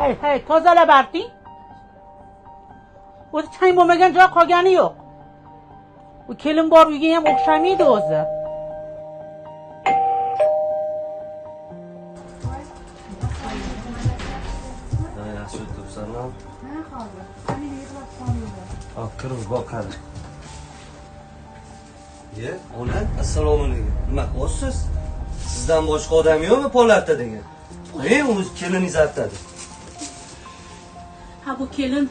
Hay hay, tozalab arting. O'zi chang bo'lmagan joy qolgani yo'q. U kelin bor uyga ham o'xshamaydi o'zi. Yaxshi o'tiribsan-a? Ha, hozir. Meni yig'lab qoldi. Hop, kirib boqadi. Ye, ona, assalomu alaykum. Nima qilyapsiz? Sizdan boshqa odam yo'qmi polatda degan? O'zi keliningiz artadi. Ha, bu kelin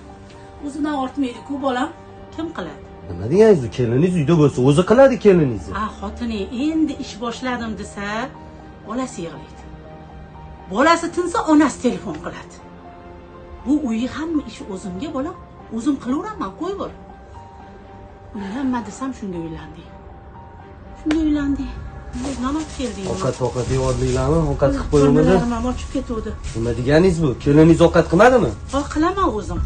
o'zidan ortmaydi-ku bolam. Kim qiladi? Nima deganingiz u? Keliningiz uyda bo'lsa, o'zi qiladi keliningizni. Ha, xotining endi ish boshladim desa, bolasi yig'laydi. Bolasi tinsa, onasi telefon qiladi. Bu uyi hamma ishi o'zimga bolam. O'zim qilaveraman, qo'yver. Uylanma desam shunga uylanding. Shunga uylanding. Non olib kelding. Ovqat yeyordinglarmi? Ovqat qilib qo'yilmidi? Qo'llarim ham ochib ketuvdi. Nima deganingiz bu? Keliningiz ovqat qilmadimi? Ha, qilaman o'zim.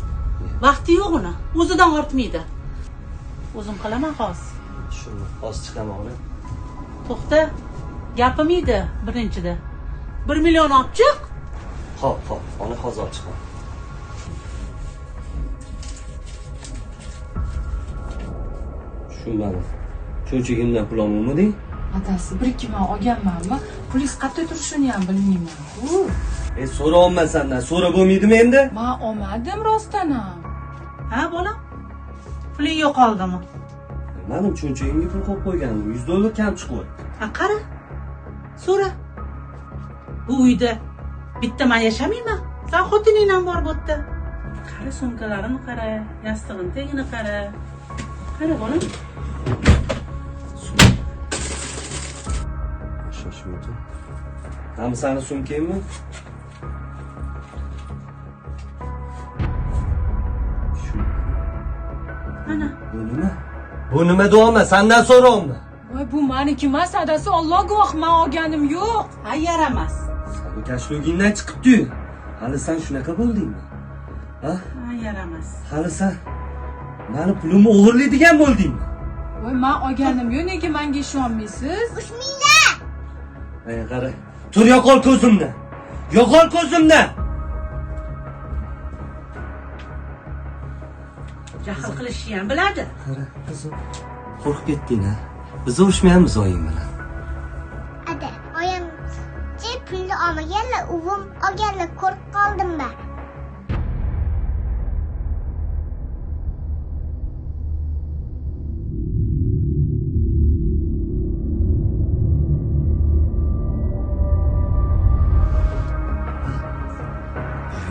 Vaqti yo'q uni. O'zidan ortmaydi. O'zim qilaman hozir. Tushundim. Hozir chiqaman ona. To'xta. Gapim edi birinchida. 1 million olib chiq. Xo'p, xo'p. Ona hozir olib chiqaman. Tushunmadim. Cho'nchagimdan pul olmading? Adasi, 1-2 man olganmanmi? Pulingiz qayerda turishini ham bilmayman-ku. So'rayapman sendan. So'ra bo'lmaydimi endi? Men olmadim rostdan ham. Ha, bolam? Puling yo'qoldimi? Bilmadim, cho'nchagimga pul qo'yib qo'ygandim. $100 kam chiqyapti. Ha, qara. So'ra. Bu uyda bitta men yashamayman. Sen xotining ham bor bu yerda. Qara sumkalarini qara, yastig'ini tagini qara. Qara bolam. Shoshmaydi. Ham sani sumkangmi? Shu. Mana. Bu nima? Bu nima deyapman? Sendan so'rayapman. Voy, bu meniki emas, adasi, Alloh guvoh, men olganim yo'q. Ha, yaramas. Sani kashligingdan chiqibdi-yu. Hali sen shunaqa bo'ldingmi? Ha? Ha, yaramas. Hali sen mani pulimni o'g'irlaydigan bo'ldingmi? Voy, men olganim yo'q, nega menga ishonmaysiz? Ey, qara. Tur, yo'qol ko'zimdan. Yo'qol ko'zimdan. Jahl qilishni ham biladi. Qara, qizim. Qo'rqib ketding-a? Biz urushmaymiz oying bilan. Ada, oyim pulni olmaganlar, uvim olganlar, qo'rqib qoldim ben.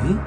Buving?